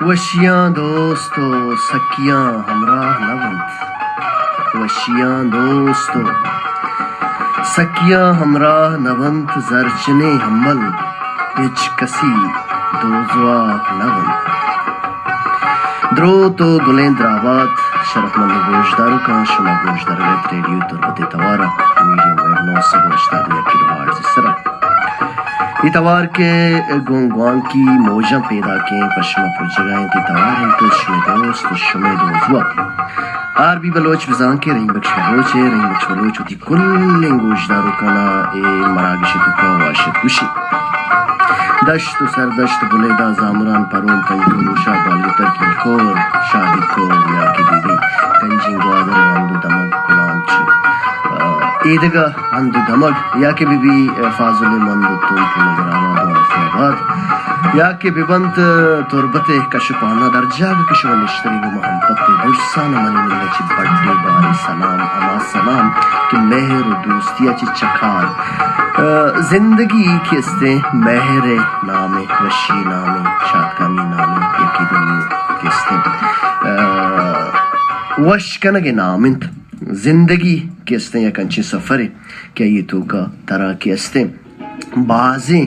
وشیاں دوست و سکیاں ہمراہ نہ بنت۔ وشیاں دوست و سکیاں ہمراہ نہ بنت، زرچنیں ہمل ہچ کسی دوزواہ نہ بنت۔ دروت و گلیں دراوات، شرفمند گوشداروکاں، شما گوشدارگ ات ریڈیو تربت ءِ توار ءَ، میڈیم ویو نو سد و ہشتاد و یک کلو ہرٹز ءِ سرا۔ اے توار کہ گوں گوانکی موجاں پیداکیں، پہ شما پجگا انت، اے توار انت شمئے دوست و شمئے دوزواہ آر بی بلوچ۔ بزاں کہ رحیم بخش بلوچ ءَ، رحیم بخش بلوچ وتی کلیں گوشداروکانا اے مراگش ءِ توکا واشت گوشی۔ دشت و سردشت، بلیدہ، زامران، پروم، پنجگور، روشا، بالگتر، کیلکور، شاہدی کور، یا کہ بی بی گنجیں گوادر ءِ ہند و دمگ، کلانچ، آ، ایدگہ ہند و دمگ، یا کہ بہ بی فاضل مند و تونت و نظر آباد و آصف آباد، یا کہ بہ بنت تربت ءِ کش و پہنات، ہر جاگہ کہ شما نشتگ ئے گوں ما ہمپت ئے، درستاں منی نیمگ ءَ چہ بڈے باریں سلام، ہما سلام کہ مہر و دوستی ءَ چہ چکار۔ آ، زندگی کہ استیں مہر ءِ نام ءَ، وشی نام ءَ، شاتکامی نام ءَ، یکے دومی کہ استیں، آ، وش کنگ ءِ نام انت۔ زندگی کہ استیں یک انچیں سفرے کہ آئی ءِ توکا ترا کہ استیں بازیں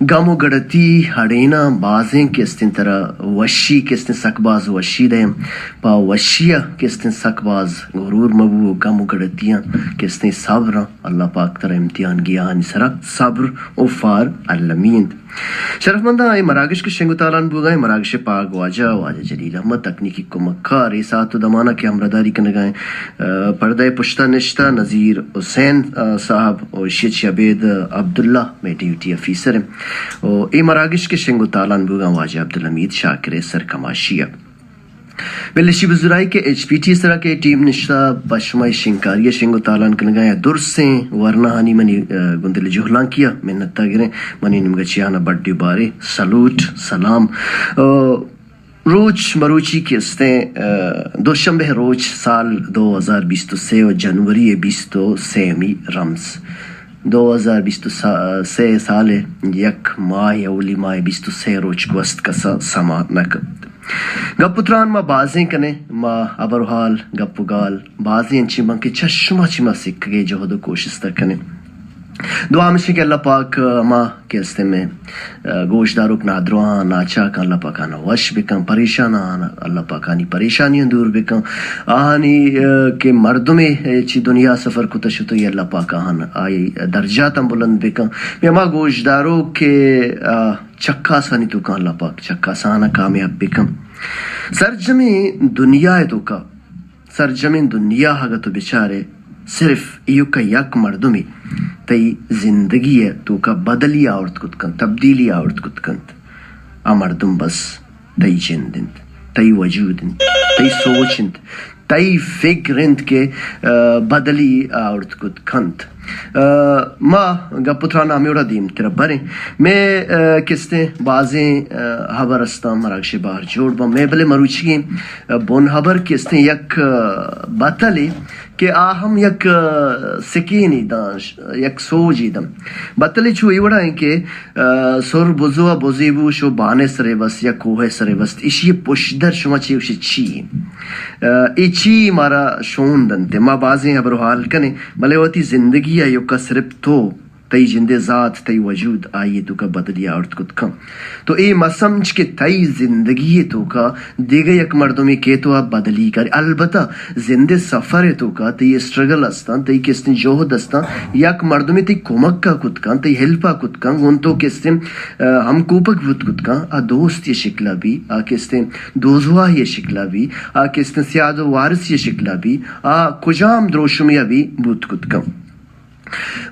گم و گڑتی ہڑیناں، بازیں کہ استیں ترا وشی کہ استیں سک باز وشی دئیں، پہ وشی ءَ کہ استیں سک باز غرور مبو و گم و گڑتیاں کہ استیں صبراں، اللہ پاک ترا امتحان گیانی سرا صبر و فار المی انت۔ شرفمنداں، اے مراگش کہ شنگ و تالان بوگا ایں، مراگش ءِ پاگ واجہ، واجہ جلیل احمد، تکنیکی کمکار، اے ساعت و دمانا کہ ہمراہداری کنگا ایں، آ، پردہ ءِ پشتا نشتہ نذیر حسین، آ، صاحب، و ایشی ءَ چہ ابید عبداللہ مئے ڈیوٹی آفیسر ایں۔ و اے مراگش کہ شنگ و تالان بوگا ایں واجہ عبدالحمید شاکر ءِ سرکماشی ءَ۔ بلے ایشی بزورائی کہ ایچ پی ٹی ءِ سرا کہ ٹیم نشتہ، پہ شمئے شنگکاری ءَ شنگ و تالان کنگا ایں، درسیں ورناہانی منی، آ، گوں دل جہلانکی ءَ منت ءَ گریں۔ منی نیمگ ءَ چہ آہانا بڈے باریں سلوٹ، سلام۔ آ، روچ مروچی کہ استیں، آ، دوشنبے ءِ روچ، سال دو ہزار بیست و سے و جنوری ءِ بیست و سیمی رمز۔ دو ہزار بیست و سے سال ءِ یک ماہ، اولی ماہ ءِ بیست و سے روچ گوست، کسا سما نہ کپت۔ گپ و تران ما بازیں کنیں، ما ہبر و حال، گپ و گال، بازیں انچیں بنت کہ چہ شما چہ ما سکگے جہد و کوشست ءَ کنیں۔ دعا ہمیش انت کہ اللہ پاک، آ، ہما کہ استیں مئے، آ، گوشداروک، نادراہاں، ناچاکاں، اللہ پاک آہانا وش بکن، پریشاناں، اللہ پاک آہانی پریشانیاں دور بکن، آہانی، آ، کہ مردمے، آ، چہ دنیا سفر کتہ شتہ، اے اللہ پاک آہان آئی درجاتاں بلند بکن۔ مئے ہما گوشداروک کہ، آ، چکاسانی توکا اللہ پاک چکاساں آہانا کامیاب بکن۔ سرجمیں دنیا ءِ توکا، سرجمیں دنیا اگہ تو بچارے، صرف ایوکا یک مردمے تئی زندگی ءِ توکا بدلی آورت کت کنت، تبدیلی آورت کت کنت۔ آ مردم بس تئی جند انت، تئی وجود انت، تئی سوچ انت، تئی فکر انت کہ، آ، بدلی آورت کت کنت۔ آ، ما گپ و تران ہمے وڑا دیمترا بریں۔ مئے، آ، کہ استیں بازیں، آ، ہبر استاں، مراگش ءِ بہر جوڑ باں۔ مئے بلے مروچیگیں، آ، بن ہبر کہ استیں یک، آ، بتلے کہ آ ہم یک، آ، سکینے داں، یک سوجے داں۔ بتلے چو اے وڑا ایں کہ، آ، سر بزو ءَ بزے بو، شو بان ءِ سرے بست یا کوہ ءِ سرے بست۔ ایشی ءِ پشدر شما چے گوشے چی؟ آ، اے چی مارا شون دنت؟ ما بازیں ہبر و حال کنیں، بلے وتی زندگی ءِ ایوکا صرف تو، تئی جند ءِ ذات، تئی وجود، آئی ءِ توکا بدلی آورت کت کن۔ تو اے مہ سمجھ کہ تئی زندگی ءِ توکا دگہ یک مردمے کئیت و آ بدلی کاری۔ البتہ زند ءِ سفر ءِ توکا تئی اسٹرگل استاں، تئی کہ استیں جہد استاں، یک مردمے تئی کمک ءَ کت کن، تئی ہیلپ ءَ کت کن، گوں تو کہ استیں، آ، ہمکوپگ بوت کت کن، آ دوستی ءِ شکل ءَ بی، آ کہ استیں دوزواہی ءِ شکل ءَ بی، آ کہ استیں سیاد و وارثی ءِ شکل ءَ بی، آ کجام دروشمے ءَ بی بوت کت کن۔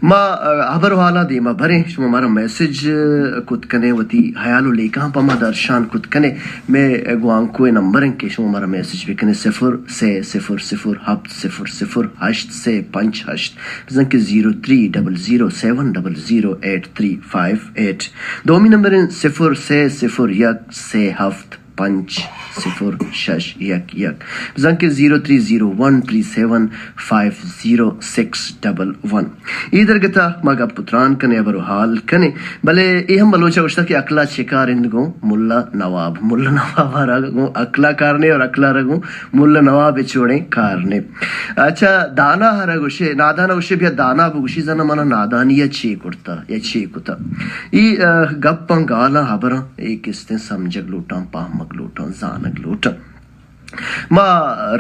ما، آ، ہبر و حالاں دیما بریں، شما مارا میسج، آ، کت کنے، وتی حیال و لیکہاں پہ ما درشان کت کنے۔ مئے گوانکو ءِ نمبر انت کہ شما مارا میسج بکنے، صفر سے صفر صفر ہپت صفر صفر ہشت سے پنچ ہشت، بزاں کہ zero three double zero seven double zero eight three five eight. دومی نمبر انت صفر سے صفر یک سے ہفت پنچ صفر شش یک یک، بزاں کہ zero three zero one three seven five zero six double one. اے درگت ءَ ما گپ ءُ تران کنیں، ہبر ءُ حال کنیں، بلے اے ہم بلوچ ءَ گوشتگ کہ عقل ءَ چے کار اِنت گوں ملا نواب، ملا نواب ءَ را گوں عقل ءَ کار نے اور عقل ءَ را گوں ملا نواب ءِ چوڑیں کار نے۔ اچھا، دانا ءَ را گوشے، نادان ءَ گوشے، بیا دانا بگوشی، زانا منا نادانی ءَ چے کرتا یا چے کتا۔ اے، آ، گپاں، گالاں، ہبراں اے کستیں سمجھگ لوٹاں، پہمگ لوٹاں، زانگ لوٹاں۔ ما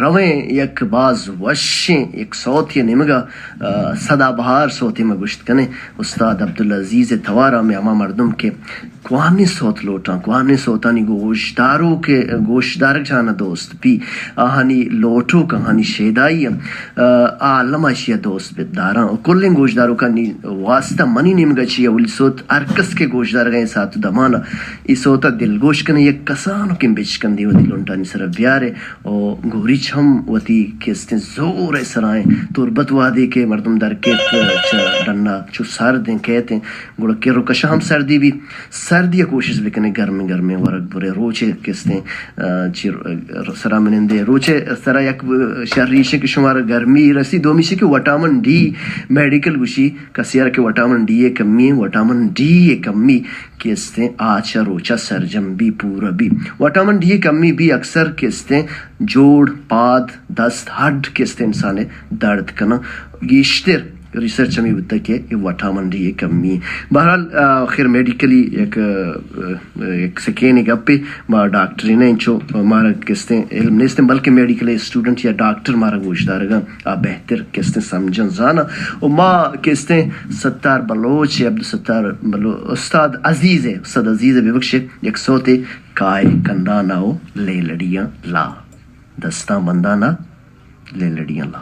رویں یک باز وشیں یک سوتے ءِ نیمگ ءَ، آ، سدا بہار سوتے ما گوشت کنیں۔ استاد عبدالعزیز ءِ توار ءَ، ہمے ہما مردم کہ کوہنیں سوت لوٹاں، کوہنیں سوتانی گوشداروک، گوشدارگ چہ آہاں دوست بی، آہانی لوٹوک، آہانی شیدائی ءَ، آ، آ الم ءَ اشی ءَ دوست بہ داراں۔ و کلیں گوشداروکانی واسطہ منی نیمگ ءَ چی اولی سوت، ہر کس کہ گوشدارگ ءَ ایں ساعت ءُ دمان ءَ اے سوت ءَ دلگوش کنیں، یک کسانکیں بچکندے وتی لنٹانی سر ءَ بیارے۔ و گوریچ ہم وتی کستیں زور ءِ سرا ایں۔ تربت وہدے کہ مردم در کیت چہ ڈن ءَ، چو سردیں کیت ایں، گڑا کر و کشا ہم سردی بی۔ سردی ءَ کوشش بکنیں، گرمیں گرمیں ورگ برے۔ روچے کستیں، آ، چی سرا منندے۔ روچے سرا یک شری ایش کہ شمارا گرمی رسی، دومی ایش کہ وٹامن ڈی، میڈیکل گوشی کسے ءَ را کہ وٹامن ڈی ءِ کمی ایں، وٹامن ڈی ءِ کمی کستیں آ چہ روچا سرجم بی، پورا بی۔ وٹامن ڈی ءِ کمی بی اکثر کستیں جوڑ، پاد، دست، ہڈ کستیں انسان ءِ درد کناں۔ گیشتر ریسرچ ہمے بوتگ کہ اے وٹامن ڈی ءِ کمی۔ بہرحال، آ، آخر میڈیکلی یک، آ، یک سکینے گپے، ما ڈاکٹرے نہ انچو مارا کستیں علم نیستیں، بلکہ میڈیکل اسٹوڈنٹ یا ڈاکٹر مارا گوشدارگاں، آ بہتر کستیں سمجھاں زاناں۔ و ما کستیں ستار بلوچ، عبدالستار بلو-، استاد عزیز ءِ، استاد عزیز ءِ ببخشے، یک سوتے کائے کندانا و لیلڑیاں لا، دستاں بندانا لیلڑیاں لا۔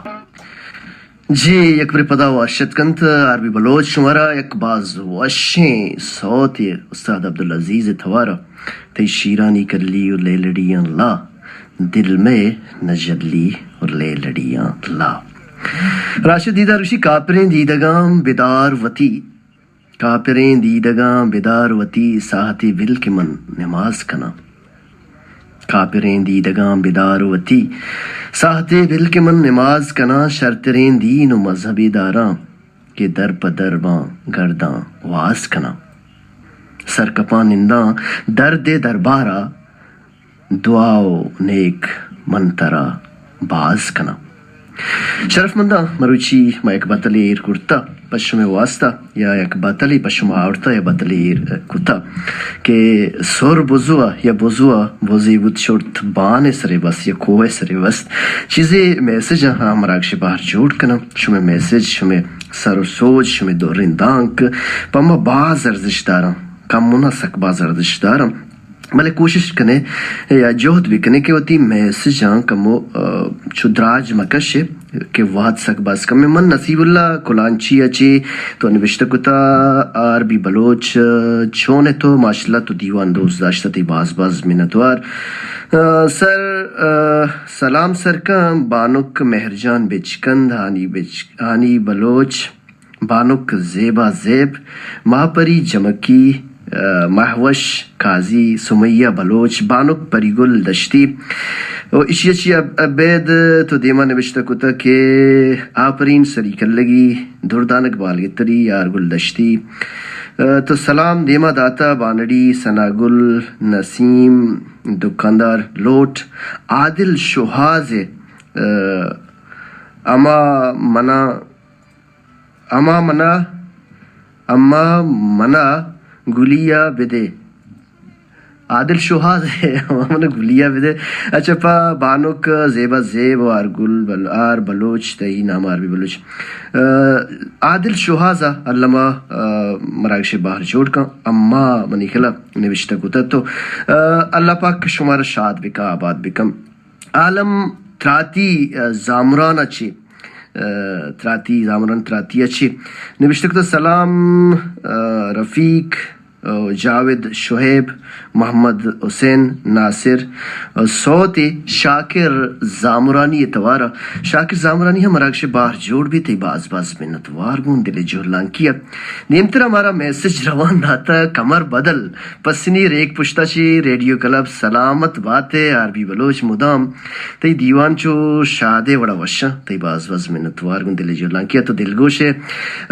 جی، یک برے پدا وش اتک کنت آر بی بلوچ شمارا، یک باز وشیں سوتے استاد عبدالعزیز ءِ توارا، تئی شیرانی کلی و لیلڑیاں لا، دل مئے نہ جلی و لیلڑیاں لا۔ راشد دیدار گوشی، کاپریں دیدگاں بدار وتی، کاپریں دیدگاں بدار وتی، ساہتے بل کہ من نماز کناں۔ کاپریں دیدگاں بدار وتی، ساہتے بل کہ من نماز کناں۔ شرتریں دین و مذہبے داراں، کہ در پہ در باں گرداں واز کناں۔ سرکپاں ننداں درد ءِ دربارا، دعا و نیک من ترا باز کناں۔ شرفمنداں، مروچی ما یک بتلے ایر کرتا پہ شمئے واسطہ، یا یک بتلے پہ شما آورتا یا بتلے ایر کتا کہ سر بزوا یا بزوا بزے بوت شرت بان ءِ سرے بست یا کوہ ءِ سرے بست۔ چیزے میسج آں ہم مراگش بہر جوڑ کناں۔ شمئے میسج، شمئے سر و سوج، شمئے دوریں دانک پہ ما باز ارزشت داراں، کم نہ سک باز ارزشت داراں۔ بلے کوشش کنے یا جہد بکنے کہ وتی میسجاں کمو، آ، چو دراج مکشے کہ وہد سک باز کمے۔ من نصیب اللہ کلانچی ءَ چے تو نوشتہ کتا، آر بی بلوچ، چون ئے تو؟ ماشاءاللہ تو دیوان دوست داشتہ، تئی باز باز منتوار۔ آ، سر، آ، سلام سرکاں، بانک مہرجان بچکند، ہانی بچ-، ہانی بلوچ، بانک زیبا زیب، ماہپری جمکی، آ، مہوش قاضی، سمیہ بلوچ، بانک پری گل دشتی۔ و ایشی ءَ چی اب-، ابید تو دیما نوشتہ کتہ کہ آپرین سری کلگی، دردانک بالگتری، یار گل دشتی۔ آ، تو سلام دیما داتا بانڑی، ثنا گل، نسیم، دکاندار لوٹ، عادل شوہاز ءِ، آ، اما منا اما منا، اما منا گلیا بدے۔ عادل شوہاز ءِ، اما منا گلیا بدے۔ اچھا، پہ بانک زیبا زیب و آر گل بل-، آر بلوچ، تئی نام آر بی بلوچ۔ آ، عادل شوہاز ءَ الما، آ، مراگش بہر جوڑ کن، اما منی خلا نوشتہ کتہ تو، آ، اللہ پاک شمارا شاد بکن، آباد بکن۔ عالم تراتی، آ، زامران ءَ چے، آ، تراتی، زامران تراتی ءَ چے نوشتہ کتہ، سلام، آ، رفیق، جاوید شعیب، محمد حسین ناصر، سوت شاکر زامرانی توارا۔ شاکر زامرانی ہم مراگش بار جوڑ بیت، تئی باز باز منت وار گوں دل جہلانکی ء۔ دیمترا مارا میسج روان داتا، کمر بدل پسنی ریک پشتا چی ریڈیو کلب سلامت بات، آر بی بلوچ مدام تئی دیوان چو شادے وڑا وشاں، تئی باز باز منت وار گوں دل جہلانکی ء تو دلگوش ئے۔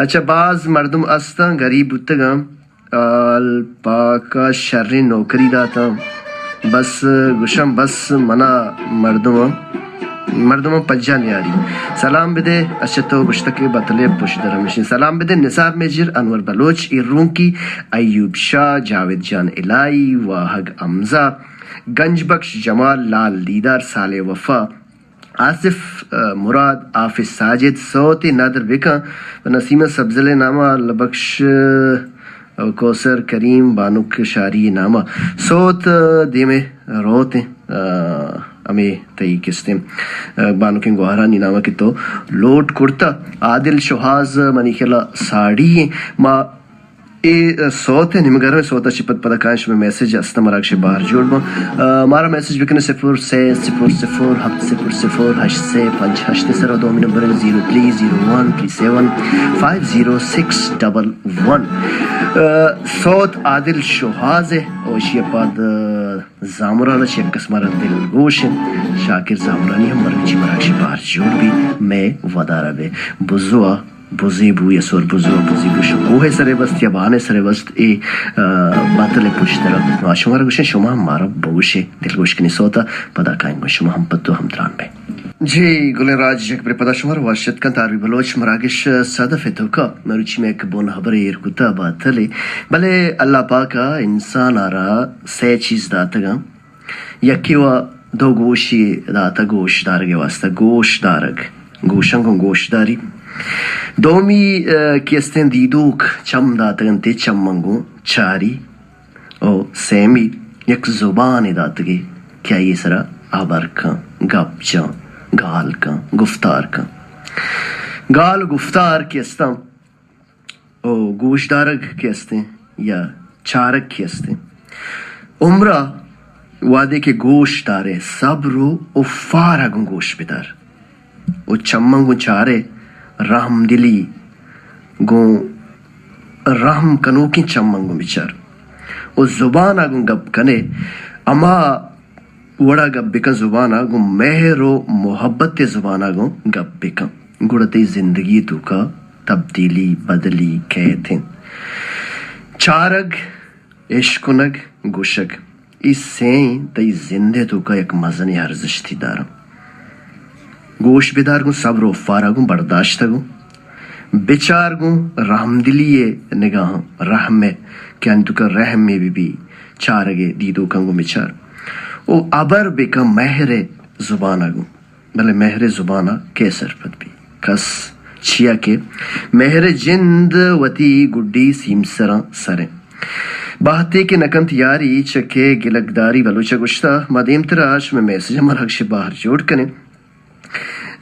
اچھا، باز مردم استاں غریب بوتگاں، آل پاکا شریں نوکری داتاں۔ بس گوشاں، بس منا مردماں، مردماں پجا نیاری۔ سلام بدے، اچھا تو گوشتہ کہ بتلے پشت درمشیں۔ سلام بدے نثار میجر، انور بلوچ، ایرونکی، ایوب شاہ، جاوید جان الہی، واہگ حمزہ، گنج بخش جمال، لال دیدار، صالح وفا، آصف، آ، مراد، حافظ ساجد، سوت ندر بکن، نسیمہ سبزل نامہ، لبخش، آ، کوثر کریم، بانک شاری نامہ۔ سوت، آ، دیمے روت، آ، ہمے تئی کستیں، آ، بانکیں گوہرانی نامہ کہ تو لوٹ کرتا۔ عادل شوہاز منی خیال ساڑی ما اے سوت ء نیمگرمیں سوت ء چہ پد پدا کاینش مئے میسج است مراگش بار جوڑ باں۔ آ، مارا میسج بکنے صفر سے صفر صفر ہفت صفر صفر ہشت سے پنچ ہشت سر و دومی نمبر zero three zero one three seven five zero six double one. آ، سوت عادل شوہاز ء او اشی ء پد، آ، زامران ء چہ یک کس مارا دلگوش انت۔ شاکر زامرانی ہم مروچی مراگش بار جوڑ بی، مئے ودارا بے بزوا بزی بو یا سر بزو بزی بو شکوہ سرے بست یا بانے سرے بست اے، آ، باتل پشترا۔ ما شمارا گوشیں، شما ہم مارا بگوشے، دلگوش کنی سوتا، پدا کائیں گو شما ہم پتو ہم تران بے۔ جی، گلیں راج یک برے پدا شمارا واشت کنت آر بی بلوچ مراگش صدف توکا۔ مروچی میں ایک بون حبر ایر کتا باتلے۔ بلے اللہ پاکا انسان آرا سے چیز داتگاں۔ یکے و دو گوشی داتہ گوش دارگ ء واستہ، گوش دارگ، گوشاں گوں گوش داری۔ دومی، آ، کہ استیں دیدوک چم داتگ انت، چماں گوں چاری۔ او سیمی یک زبانے داتگے کہ آئی سرا ہبر کن، گپ جن، گال کن، گفتار کن۔ گال و گفتار کہ استاں، او گوشدارگ کہ استیں یا چارگ کہ استیں، عمرا وہدے کہ گوش دارے، صبر و افارا گوں گوش بدار و چماں گوں چارے، رحم دلی گوں، رحم کنوکیں چماں گوں بچار و زبانا گوں گپ کنے، ہما وڑا گپ بکن زبانا گوں، مہر و محبت زبانا گوں گپ بکن، گڑا تئی زندگی توکا تبدیلی، بدلی کیت انت۔ چارگ، اشکنگ، گوشگ، اے سئیں تئی زندے توکا یک مزنیں ارزشتی دارن۔ گوش بدار گوں، صبر و افارا گوں، برداشت گوں، بچار گوں، رحمدلی ء نگاہاں، رحم ء کہ آنی توکا رحمے بہ بی، چارگ ء دیدوکاں گوں بچار۔ او ہبر بکن مہر ء زبان ء گوں، بلے مہر ء زبان ء کئے سرپد بی؟ کس، چیا کہ مہر ء جند وتی گڈی سیمسراں سر انت۔ بہتے کہ نکنت یاری چہ کئے گلگداری بلوچ ء گوشتہ۔ ما دیمتر ء شمئے میسج ء مراگش ء بہر جوڑ کنیں۔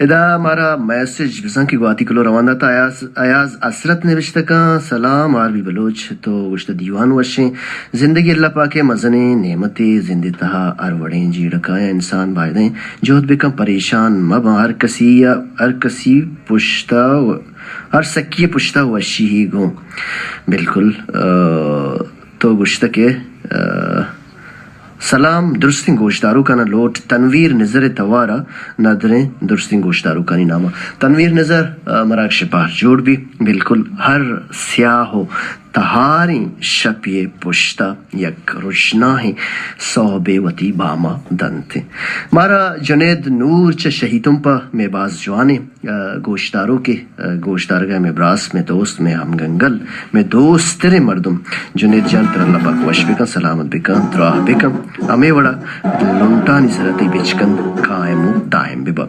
ادا مارا میسج بزاں کہ گواتی کلو روان دات۔ ایاز، ایاز حسرت نوشتہ کن، سلام آر بی بلوچ، تو گوشتہ دیوان وشیں۔ زندگی اللہ پاک ء مزنیں نعمتے، زندے تہا ہر وڑیں جیڑکایاں انسان بایدیں جہد بکن، پریشان مباں۔ ہر کسی، ہر کسی پشتا، ہر سکی پشتا وشی ہی گوں۔ بالکل، آ، تو گوشتہ کہ، آ، سلام، درستیں گوشداروکانا لوٹ، تنویر نظر ء توار ء ندریں درستیں گوشداروکانی نام ء۔ تنویر نظر، آ، مراگش ء بہر جوڑ بی، بالکل ہر سیاہ و تہاریں شپے ء پشت ء یک رژناہیں سہبے وتی بام ء دنت۔ مارا جنید نور چہ شہیتم پہ مئے باز جوانیں، آ، گوشداروکے، آ، گوشدارگا مئے براس، مئے دوست، مئے ہمگنگل، مئے دوستریں مردم جنید جان، ترا اللہ پاک وش بکن، سلامت بکن، دراہ بکن، ہمے وڑا لنٹانی سرا تئی بچکند قائم و دائم ببا۔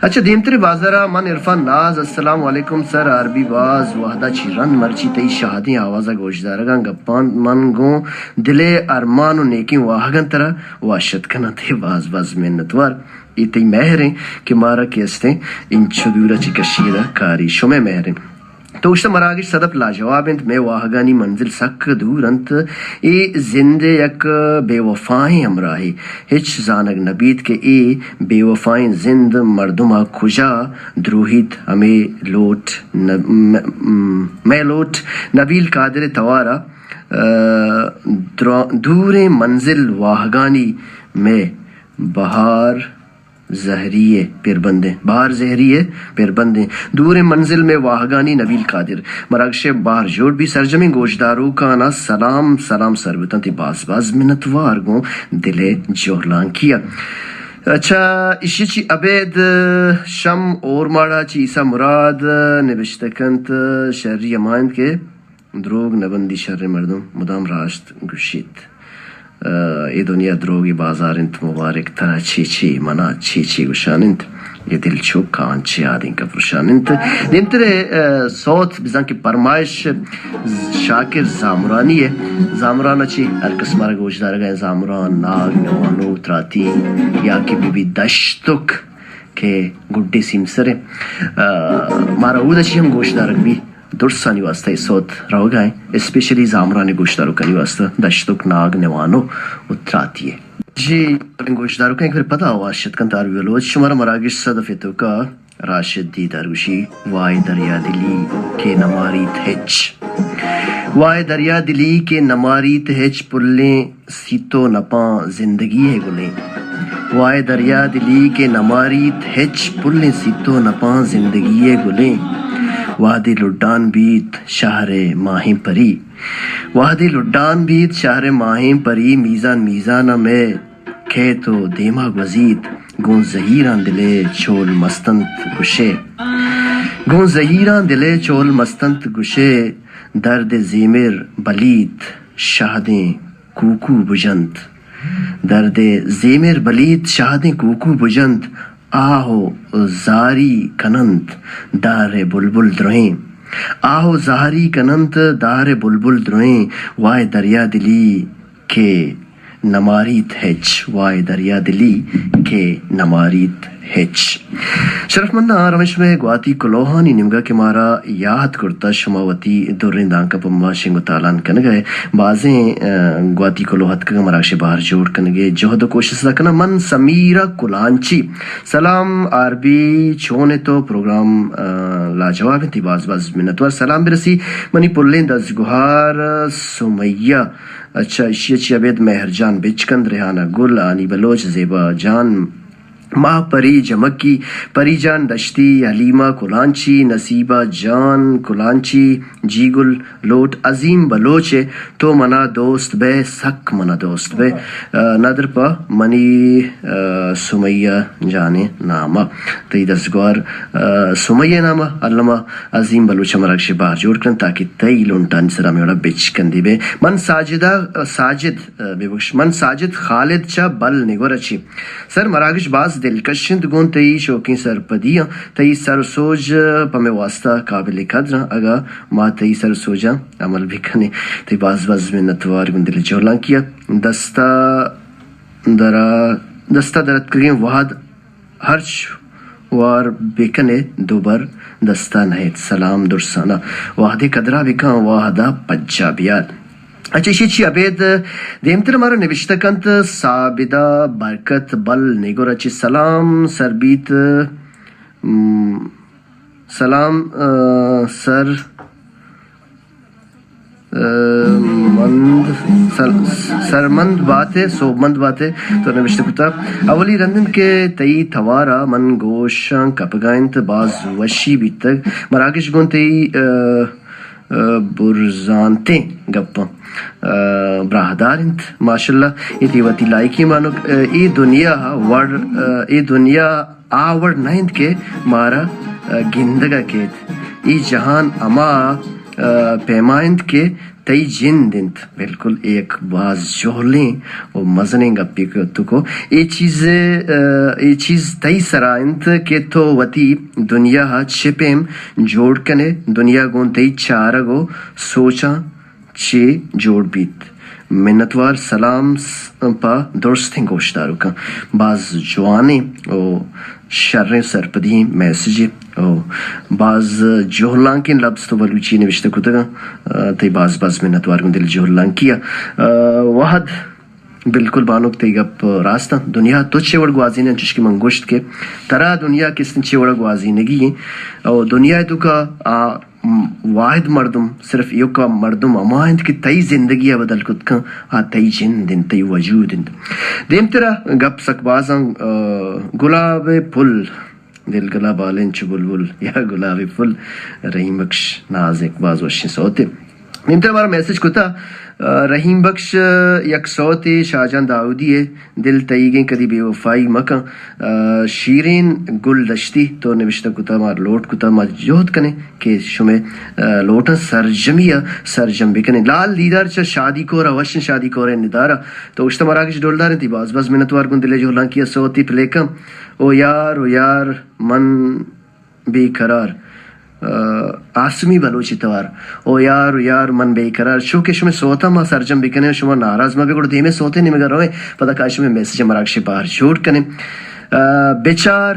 اچھا، دیمترے بازارا من عرفان ناز، السلام علیکم سر، آر بی باز وہدا چی رند مرچی تئی شادیں آوازا گوشدارگاں گپان من گوں دلے ارمان و نیکیں واہگاں ترا واشت کناں، تئی باز باز منتوار۔ اے تئی مہر انت کہ مارا کہ استیں انچو دور ء چہ کشی ء کاری۔ شمئے مہر انت۔ تو گوشتہ، مراگش صدف لاجواب انت، مئے واہگانی منزل سک دور انت۔ اے زند ء یک بے وفائیں ہمراہے۔ ہچ زانگ نہ بیت کہ اے بے وفائیں زند مردم ء کجا دروہیت۔ ہمے لوٹ ن-، م-، م-، مئے لوٹ نبیل قادر ء توار ء، ء، درا-، دوریں منزل واہگانی مئے بہار زہری ء پربندیں، بہار زہری ء پربندیں، دوریں منزل مئے واہگانی۔ نبیل قادر۔ مراگش ء بہر جوڑ بی۔ سرجمیں گوشداروکان ء سلام، سلام سر بوتنت۔ باز باز منتوار گوں دل ء جہلانکی ء۔ اچھا، ایشی چی ابید شم اورماڑا چی عیسی مراد نبشتہ کنت، شری ہما انت کہ دروگ نہ بندی، شریں مردم مدام راست گوشیت۔ ء، اے دنیا دروگی بازار انت، مبارک ترا چے چے، منا چے چے گوشان انت۔ اے دل چک آنچے آدینک پرشان انت۔ دیمتر ء، ء، سوت بزاں کہ پرمائش شاکر زامرانی ء۔ زامران ء چی ہر کس مارا گوشدارگ ء، زامران، ناگ، نوانو، تراتی یا کہ بی بی دشتک کہ گڈے سیمسر ء، ء، مارا اود ء چی ہم گوشدارگ بی۔ درسانی واسطہ اے سوت روگا ہیں، اسپیشلی زامران گوشداروکانی واسطہ، دشتک، ناگ، نوانو و تراتی ہے۔ جی، گوشداروکاں ایک بار پدا آواز شت کنت آر بی بلوچ، شمارا مراگش صدف توکا راشد دیدار گوشی، وائے دریا دلی کے نماریت ہچ۔ وائے دریا دلی کے نماریت ہچ، پلیں سیتو نپاں زندگی ء گلیں۔ وائے دریا دلی کہ نماریت ہچ، پلیں سیتو نپاں زندگی ء گلیں۔ وہدے لڈان بیت شہر ء ماہیں پری، وہدے لڈان بیت شہر ء ماہیں پری، میزان میزان ء مئے کیت و دیما گوزیت، گوں زہیراں دل ء چول مستنت گشے۔ گوں زہیراں دل ء چول مستنت گشے، درد ء زیمر بلیت شہدیں کوکو بجنت۔ درد ء زیمر بلیت شہدیں کوکو بجنت، آہ و زاری کننت دار ء بلبل درہیں۔ آہ و زاری کننت دار ء بلبل درہیں، وائے دریا دلی کہ نماریت ہچ، وائے دریا دلی کہ نماریت ہچ۔ شرفمنداں، رمیش مئے گواتی کلوہانی نیمگا کہ مارا یات کرتا، شما وتی دریں دانکا پہ ما شنگ و تالان کنگا ہے۔ بازیں، ء، گواتی کلوہ اتکگا مراگش بہر جوڑ کنگے جہد و کوشست کناں۔ من سمیرہ کلانچی، سلام آر بی، چون ہے تو؟ پروگرام، ء، لاجواب انت، باز باز منتوار۔ سلام برسی منی پلیں دزگوہار سمیہ۔ اچھا، ایشی ء چی ابید مہر جان بچکند، ریحانہ گل، آنی بلوچ، زیبا جان، ماہ پری جمکی، پری جان دشتی، حلیمہ کلانچی، نصیبہ جان کلانچی، جی گل لوٹ، عظیم بلوچ ء تو منا دوست بئے، سک منا دوست بئے۔ ء، ندر پہ منی، ء، سمیہ جان ء نام ء۔ تئی دزگوہار، ء، سمیہ نام ء الما عظیم بلوچ ء مراگش بہر جوڑ کن تاکہ تئی لنٹانی سرا ہمے وڑا بچکندی بئے۔ من ساجدہ، ساجد، ء، ببخش، من ساجد خالد چہ بل نگور ء چی۔ سر مراگش باز دلکش انت، گوں تئی شوکیں سرپدیاں تئی سر و سوج پہ مئے واستا قابل قدر انت۔ اگاں ما تئی سر و سوجاں عمل بکنیں، تئی باز باز منتوار گوں دل جہلانکی ء۔ دستا درا، دستا دراتکگیں وہد ہرچ وار بکنے دوبر دستا نہیت۔ سلام درسانا، وہدے قدرا بکن، وہدا پجا بیار۔ اچھا، ایشی چی ابید دیمتر مارا نبشتہ کنت، سابدہ برکت بل نگور ء چی سلام سر بیت۔ م، سلام، ء، سر، ء، مند، سر، سرمند باتے، سوبمند باتے، تو نبشتہ کتا۔ اولی رندن کہ تئی توارا من گوشاں کپگا انت، باز وشی بیتگ۔ مراگش گوں تئی، ء، ء، برزانتیں گپاں، ء، براہدار انت۔ ماشاءاللہ، اے تئی وتی لائکی مانک، ء، اے دنیا وڑ، ء، اے دنیا آ وڑ نہ انت کہ مارا، ء، گندگ ء کیت۔ اے جہان ہما، ء، پیما انت کہ تئی جند انت۔ بالکل، اے یک باز جہلیں و مزنیں گپے کہ تو کو۔ اے چیز، ء، اے چیز تئی سرا انت کہ تو وتی دنیا ء چہ پیم جوڑ کن ئے، دنیا گوں تئی چارگ و سوچاں چے جوڑ بیت۔ منتوار، سلام س-، پہ درستیں گوشداروکاں۔ باز جوانیں و شریں سرپدی میسجے۔ او باز جہلانکیں لبز تو بلوچی نوشتہ کتگاں۔ آ، تئی باز باز منتوار گوں دل جہلانکی ءَ۔ آ، وہد، بالکل بانک تئی گپ راست انت۔ دنیا تو چے وڑ گوازین انت، چوشکہ من گوشت کہ ترا دنیا کستیں چے وڑ گوازینگی انت۔ او دنیا توکا آ م-، واحد مردم، صرف ایوکا مردم ہما انت کہ تئی زندگی ءَ بدل کت کن، آ تئی جند انت، تئی وجود انت۔ دیمترا گپ سک بازاں، آ، گلاب پل، دل گلا بالین چو بلبل یا گلاب پل، رحیم بخش ناز، یک باز وشیں سوتے۔ دیمترا مارا میسج کتا، آ، رحیم بخش، یک سوتے شاہجان داؤدی ہے، دل تئیگیں کدی بے وفائی مکن۔ آ، شیرین گل دشتی تو نوشتہ کتا، ما لوٹ کتا، ما جہد کنیں کہ شمے، آ، لوٹاں سرجمی ءَ سرجم بکنیں۔ لال دیدار چہ شادی کور ءَ، وشیں شادی کور ءِ ندارہ تو گوشتہ مراگش ڈولدار انت، باز باز منتوار گوں دل جہلانکی ءَ سوتی پلے کن۔ او یار، او یار، من بے قرار، آ، آسمی بلوچی توار۔ او یار، او یار، من بے قرار۔ چو کہ شمے سوتاں ما سرجم بکنیں، شما ناراض مہ بے، گڑا دیمے سوتے نیمگا رویں، پدا کا شمے میسج مراگش بہر جوڑ کنیں۔ آ، بچار،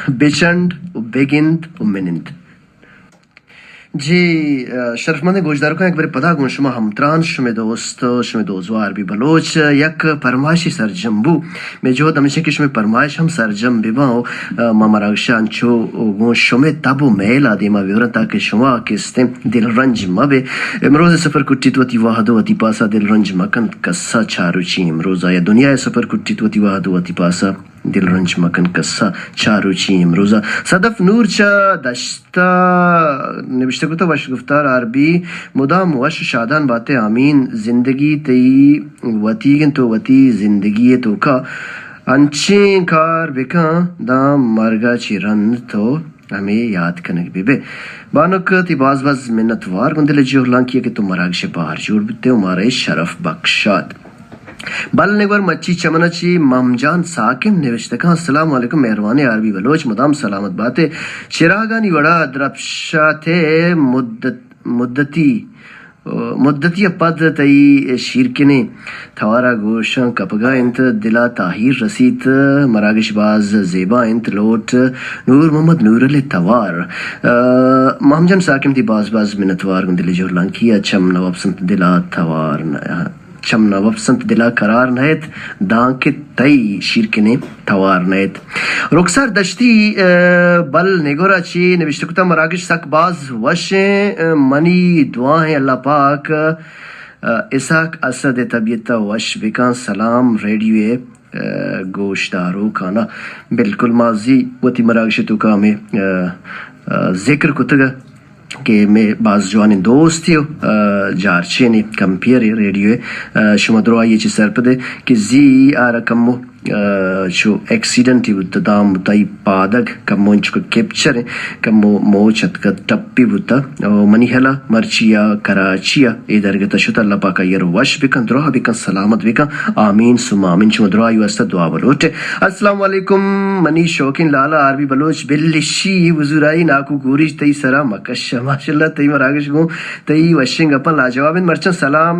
بچنڈ و بگند و منند۔ جی، آ، شرفمندیں گوشداروکاں، یک برے پدا گوں شما ہمتران، شمے دوست، شمے دوزواہ عربی بلوچ، یک پرمائشی سرجم بو۔ مئے جہد ہمیش انت کہ شمئے پرمائش ہم سرجم بہ باں و، آ، ما مراگش ءَ انچو گوں شمئے تب و میل ءَ دیما ببراں تاکہ شما کستیں دلرنج مہ بے۔ امروز سفر کٹیت وتی وہد و وتی پاسا، دلرنج مکن کسا چاروچی امروزا، یا دنیا سفر کٹیت وتی وہد و وتی پاسا، دلرنج مکن کسا چاروچی امروزا۔ صدف نور چہ دشت ءَ نبشتہ کتہ، وش گفتار آر بی، مدام وش شادان باتے آمین۔ زندگی تئی وتیگ انت، تو وتی زندگی ءِ توکا انچیں کار بکن داں مرگ ءَ چہ رند تو ہمے یات کنگ بہ بئے۔ بانک تئی باز باز منت وار گوں دل جہلانکی ءَ کہ تو مراگش ءِ بہر جوڑ بوتے و مارا اے شرف بخشات۔ بل نگور مچی چمن ءَ چی مام جان ساکن نوشتہ کن، السلام علیکم مہروانیں آر بی بلوچ، مدام سلامت باتے۔ چراگانی وڑا درپشاتے مدت، مدتی، مدتی ءَ پد تئی شیرکنیں توارا گوشاں کپگا انت، دلا تاہیر رسیت، مراگش باز زیبا انت، لوٹ نور محمد نورل توار۔ آ، مام جان ساکن تئی باز باز منتوار گوں دل جہلانکی ءَ، چم نہ وپسنت دلا توار نہ چم نہ وپسنت دلا قرار نہ ایت، دانکہ تئی شیرکنیں توار نہ ایت۔ رخسار دشتی، آ، بل نگورا چی نوشتہ کتا، مراگش سک باز وشیں، آ، منی دعا ہیں اللہ پاک، آ، اسحاق اسد طبیعت وش بکن، سلام ریڈیو اے، آ، گوشداروکانا۔ بالکل مازی وتی مراگش توکا ہمیں، آ، آ، ذکر کتگا۔ کہ مئے باز جوانیں دوستے و، آ، جارچینے کمپیئرے ریڈیوئے، آ، شما دراہی چہ سرپدے کہ زی آرا کمو، آ، چو ایکسیڈنٹی بوتہ، داں متائی پادگ کمو انچکو کیپچر ایں، کمو موچ اتکت ٹپی بوتہ۔ او منی ہیالا مرچی آ کراچی آ اے درگت ء شت۔ اللہ پاک آئی ء وش بکن، دراہ بکن، سلامت بکن۔ آمین ثم آمین۔ شما دراہی واسطہ دعا بلوٹے۔ السلام علیکم منی شوقین لالا آر بی بلوچ، بلشی حضورائی ناکو گوریج تئی سرا مکش۔ ماشاءاللہ تئی مراگش گوں تئی وشیں گپاں لاجواب انت۔ مرچاں سلام،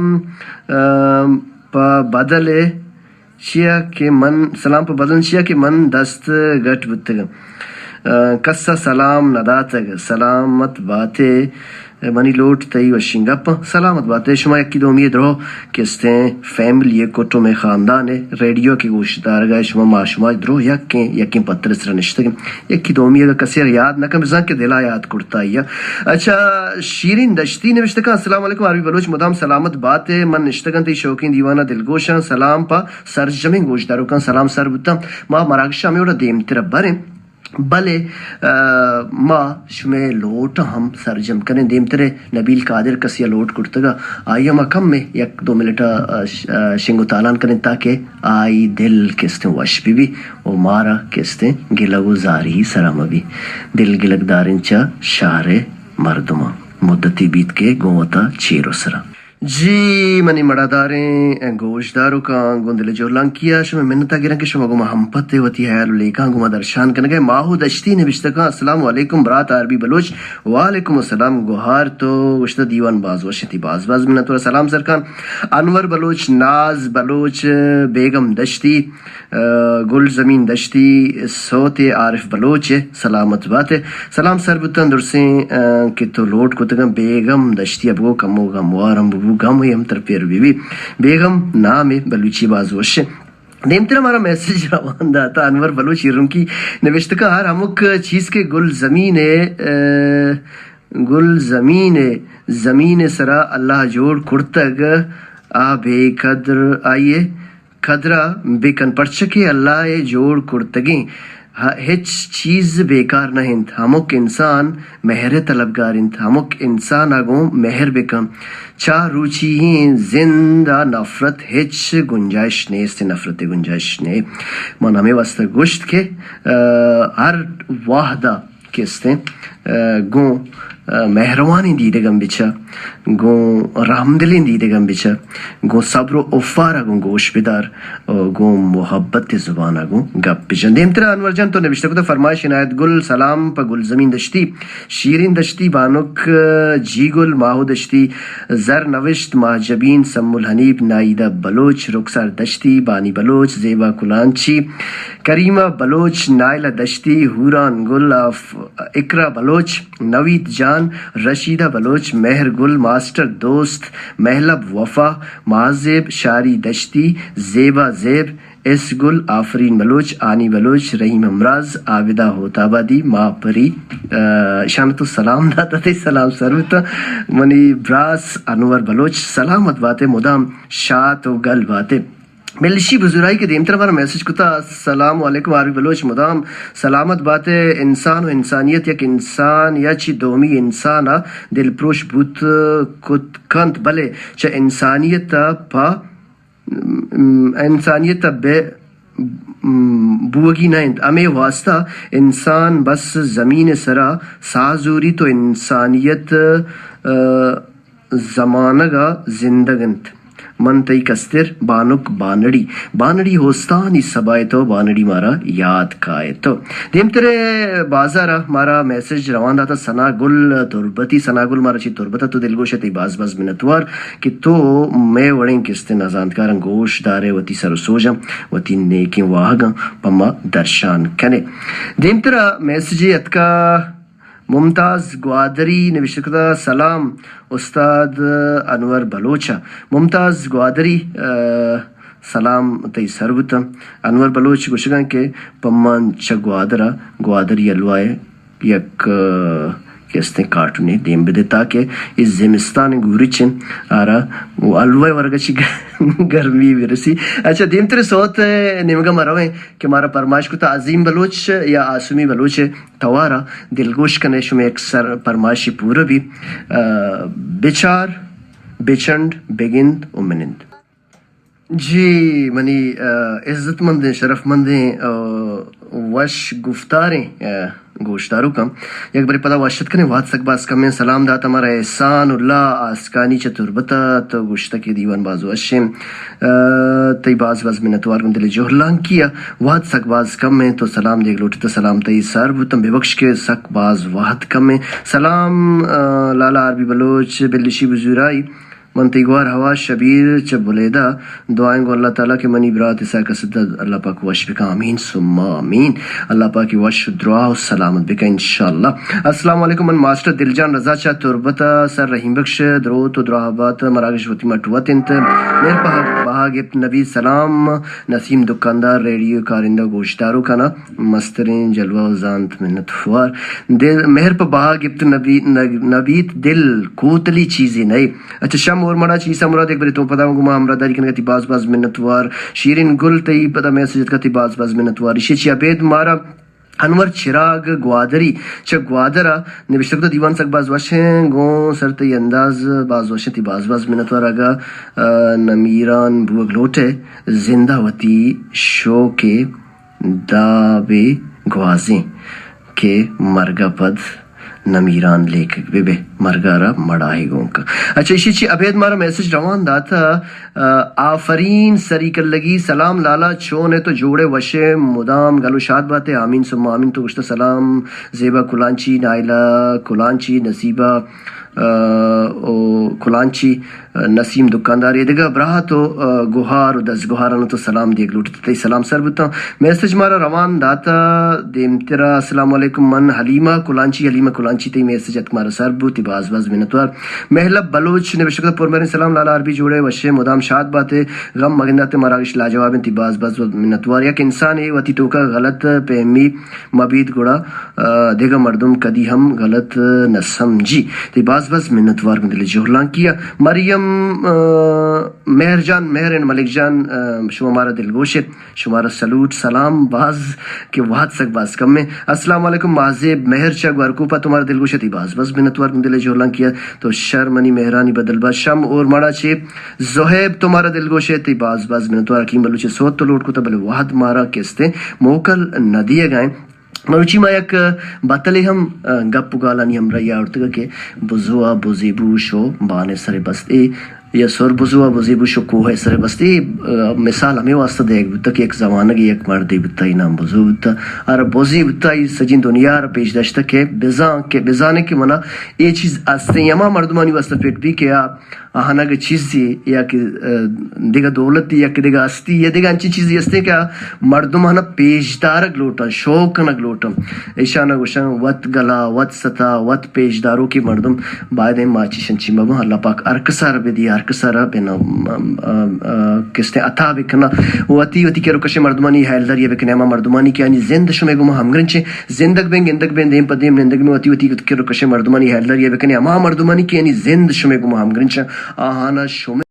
ام، پہ بدل ء چیا کہ من، سلام پہ بدل چیا کہ من دست گٹ بوتگم۔ ء، کس ء سلام نہ داتگ۔ سلامت باتے، منی لوٹ تئی وشیں گپ انت۔ سلامت باتے شما یکی دومی ء درو کہ استیں فیملی ء، کٹم ء، خاندان ء، ریڈیو کہ گوش دارگ ء شما ما شما درو یکیں، یکیں پتر ء سرا نشتگیں۔ یکی دومی اگہ کسے ء یاد نہ کن بزاں کہ دل ء یاد کرتا یا۔ اچھا، شیرین دشتی نوشتہ کن، السلام علیکم آر بی بلوچ مدام سلامت باتے، من نشتگاں تئی شوقیں دیوان ء دلگوشاں، سلام پہ سرجمیں گوشداروکاں۔ سلام سر بوتاں۔ ما مراگش ء ہمے وڑا دیمتر ء بریں۔ بلے، ء، ما شمئے لوٹ ہم سرجم کنیں۔ دیمترے نبیل قادر کسی ء لوٹ کرتگ ء آئی ء ما کمے یک دو منٹ ء، ء، ش-، ء، شنگ و تالان کنیں تاکہ آئی دل کستیں وش بہ بی و مارا کستیں گلگ و زاری سرا مہ بی۔ دل گلگ داریں چہ شہر ء مردماں، مدتی بیت کہ گوں وتا چیر و سرا۔ جی منی مڑاداریں گوشداروکاں، گوں دل جہلانکی ءَ شمئے منت ءَ گراں کہ شما گوں ما ہمپت ءَ وتی ہیال و لیکاں گوں ما درشان کنگ ءَ۔ ماہو دشتی نبشتہ کن، السلام علیکم برات آر بی بلوچ۔ وعلیکم السلام گوہار، تو گوشتہ دیوان باز وش انت، باز باز منت وار۔ سلام سرکان۔ انور بلوچ، ناز بلوچ، بیگم دشتی، گل زمین دشتی، سوت عارف بلوچ ءِ سلامت بات ءِ۔ سلام سر بوتاں درسیں، آ، کہ تو لوٹ کتگاں بیگم دشتی ءَ بگو، کمو گموار ہم ببو، گم ءَ ہم ترپیر بی بی۔ بیگم نام ءِ بلوچی باز وش ءِ۔ دیمترا مارا میسج روان داتا انور بلوچ ایرنکی نوشتکا ہر ہمک چیز کے گل زمین ءِ، آ، گل زمین ءِ، زمین ءِ سرا اللہ جوڑ کرتگ، آ بے قدر آئی ءِ قدر ءَ بہ کن، پرچا کہ اللہ ءِ جوڑ کرتگیں ہ-، ہچ چیز بیکار نہ انت۔ ہمک انسان مہر ءِ طلبگار انت۔ ہمک انسان ءَ گوں مہر بہ کن۔ چہ روچی ئیں زند ءَ نفرت ہچ گنجائش نیست، نفرت ءِ گنجائش نے۔ من ہمے واسطہ گوشت کہ، آ، ہر وہد ءَ کہ استیں، آ، گوں، آ، مہروانیں دیدگاں بچا، گوں رحمدلیں دیدگاں بچا، گوں صبر و افارا گوں گوش بدار، و گوں محبت زبانا گوں گپ بجن۔ دیمترا انور جان تو نوشتہ کتا، فرمائش عنایت گل، سلام پہ گلزمین دشتی، شیرین دشتی، بانک جی گل، ماہو دشتی، زر نوشت، ماہ جبین، سمل حنیف، نائیدہ بلوچ، رخسار دشتی، بانی بلوچ، زیبا کلانچی، کریمہ بلوچ، نائلہ دشتی، ہوران گل، آف-، اقرا بلوچ، نوید جان، رشیدہ بلوچ، مہر گل، ماسٹر دوست، مہلب وفا، ماہزیب، شاری دشتی، زیبا زیب، ایس گل، آفرین بلوچ، آنی بلوچ، رحیم ہمراز، عابدہ ہوت آبادی، ماہ پری، آ، شان تو سلام داتا، تئی سلام سر بوتا۔ منی براس انور بلوچ، سلامت باتے، مدام شات و گل باتے۔ ملشی بزرائی کہ دیمتر مارا میسج کتا، السلام علیکم آر بی بلوچ، مدام سلامت باتے۔ انسان و انسانیت، یک انسان یا چی دومی انسان ءَ دلپروش بوت کت کنت، بلے چہ انسانیت ءَ پہ، م، انسانیت ءَ بے، م، بوگی نہ انت۔ ہمے واسطہ انسان بس زمین ءِ سرا ساہ زوریت و انسانیت، آ، زمانگ ءَ زندگ انت۔ من تئی کستر بانک بانڑی، بانڑی ہوستانی سبا ءَ تو بانڑی مارا یاد کائے تو۔ دیمترے بازار ءَ مارا میسج روان داتا ثنا گل تربتی، ثنا گل مارا چی تربت ءَ تو دلگوش ءَ، تئی باز باز منتوار کہ تو مئے وڑیں کستیں نزانتکاراں گوش دارے، وتی سر و سوجاں، وتی نیکیں واہگاں پہ ما درشان کنے۔ دیمترا میسجے اتکا، ممتاز گوادری نوشتہ کتہ، سلام استاد انور بلوچ ءَ۔ ممتاز گوادری، آ، سلام تئی سر بوتاں۔ انور بلوچ گوشگاں کہ پہ من چہ گوادر ءَ گوادری حلوہ ءِ یک، آ، کہ استیں کارٹونے دیم بدے تاکہ اے زمستان گورچ انت آرا حلوہ ورگ ءَ چی گرمی برسی۔ اچھا، دیمتر سوت نیمگا ما رویں کہ مارا پرمائش کتہ عظیم بلوچ یا آسمی بلوچ توارا دلگوش کنے، شمئے یک سر پرمائشی پورہ بی۔ آ، بچار، بچنڈ، بگند و منند۔ جی، منی، آ، عزت مندیں، شرف مندیں، آ، وش گفتاریں، آ، گوشداروکاں۔ یک برے پدا وش اتک کنیں، وہد سک باز کمیں۔ سلام دات ہمارا احسان اللہ آسکانی چہ تربت ءَ، تو گوشتہ کہ دیوان باز وشیں۔ آ، تئی باز باز منتوار گوں دل جہلانکی ءَ، وہد سک باز کم انت، تو سلام دیگ لوٹتہ، سلام تئی سر بوتن، ببخش کہ سک باز وہد کم انت۔ سلام، آ، لالا آر بی بلوچ، بلشی بزورائی، من تئی گوار ہوا شبیر چہ بلیدہ، دعائیں گوں اللہ تعالی کہ منی برات اسحاق اسد اللہ پاک وش بکن، آمین ثم آمین۔ اللہ پاک وش و دراہ و سلامت بکن انشاءاللہ۔ السلام علیکم، من ماسٹر دلجان رضا چہ تربت ءَ، سر رحیم بخش دروت و دراہ بات، مراگش وتی مٹ وت انت۔ مہر پہ بہا گپت نبی، سلام نسیم دکاندار، ریڈیو کارندہ، گوشداروکانا مستریں جلوہ و زانت، منت وار۔ دل، مہر پہ بہا گپت نبی، نبیت، دل کوتلی چیزے نئے۔ اچھا، شم اور مڑا چیسا مراد، یک برے تو پدا گوں ما ہمراہ داری کنگا، تئی باز باز منت وار۔ شیرین گل تئی پدا میسج اتکا، تئی باز باز منت وار۔ ایشی چی ابید مارا انور چراگ گوادری چہ گوادر ءَ نبشتہ کتہ، دیوان سک باز وش ایں، گوں سر تئی انداز باز وش ایں، تئی باز باز منت وار۔ اگاں، آ، نمیران بوگ لوٹ ئے، زندہ وتی شوق ءِ دابے گوازیں کہ مرگ ءَ پد نمیران لیکگ بہ بہ، مرگارا مڑاہے گون کن۔ اچھا، ایشی چی ابید مارا میسج روان داتا۔ آ، آفرین سری کلگی، سلام لالا، چون ئے تو؟ جوڑ ئے، وش ئے، مدام گل و شاد بات ئے، آمین ثم آمین۔ تو گوشتہ سلام زیبا کلانچی، نائلہ کلانچی، نصیبہ، آ، او کلانچی، آ، نسیم دکاندار، اے دگہ براہ تو، آ، گوہار و دزگوہاران تو سلام دیگ لوٹت، تئی سلام سر بوتاں۔ میسج مارا روان داتا دیمترا، السلام علیکم، من حلیمہ کلانچی، حلیمہ کلانچی، تئی میسج اتک مارا سر بوت، تئی باز باز منتوار۔ مہلب بلوچ نوشتہ کتہ، پرمہریں سلام لالا، عربی جوڑ ئے، وش ئے، مدام شاد بات ئے، غم مگندات ئے، مراگش لاجواب انت، تئی باز باز منتوار۔ یک انسانے وتی توکا غلط پہمی مبیت گڑا، آ، دگہ مردم کدی ہم غلط نہ سمجی۔ تئی باز باز منتوار گوں دل جہلانکی ء۔ مریم، آ، مہر جان، مہر اینڈ ملک جان، آ، شما مارا دلگوش ات۔ شمارا سلوٹ، سلام، باز کہ وہد سک باز کم ایں۔ السلام علیکم، ماہزیب مہر چہ گورکوپا، تو مارا دلگوش ات، تئی باز باز منتوار گوں دل جہلانکی ء۔ تو شر منی مہرانی بدل باز۔ شم اور مڑا چے زہیب، تو مارا دلگوش ات، تئی باز باز منتوار۔ حکیم بلوچ سوت تو لوٹ کتہ، بلے وہد مارا کستیں موکل نہ دیگا ایں۔ مروچی ما یک بتلے ہم، آ، گپ و گالانی ہمراہی آورتگ کہ بزو ء بزے بو شو بان سر بست اے، یا سر بزو ء بزے بو شو کوہ سر بست اے۔ آ، مثال ہمیں واسطہ دیگ بوتا کہ یک زمانگے یک مردے بوتا، ای نام بزو بوتا، اور بزے بوتا، ای سجین دنیا را پیش داشتا کہ بزان کہ، بزانے کہ منا اے چیز استیں، ہما مردمانی واسطہ فٹ بی کہ آ آہانگ چیزے یا کہ، آ، دگہ دولتے یا کہ دگہ ہستی یا دگہ انچیں چیزے ہستیں کہ آ مردم آہانا پیش دارگ لوٹاں، شوق کنگ لوٹاں۔ ایشانا گوشاں وت گلا، وت ستا، وت پیش داروکیں مردم۔ باید ایں ما چیشن چی مباں۔ اللہ پاک ہر کسا را بدی، ہر کسا را بنا، آ، آ، آ، کستیں عطا بکنا۔ وتی، وتی کر و کشیں مردمانی ہیالداری بکنے، ہما مردمانی کہ آنی زند شمے گما ہمگرنچیں۔ زندگ بیں، گندگ بیں، دیم پہ دیم نندگ بیں، وتی وتی کر و کشیں مردمانی ہیالداری بکنے، ہما مردمانی کہ آنی زند شمے گما ہمگرنچیں، آہانا شمے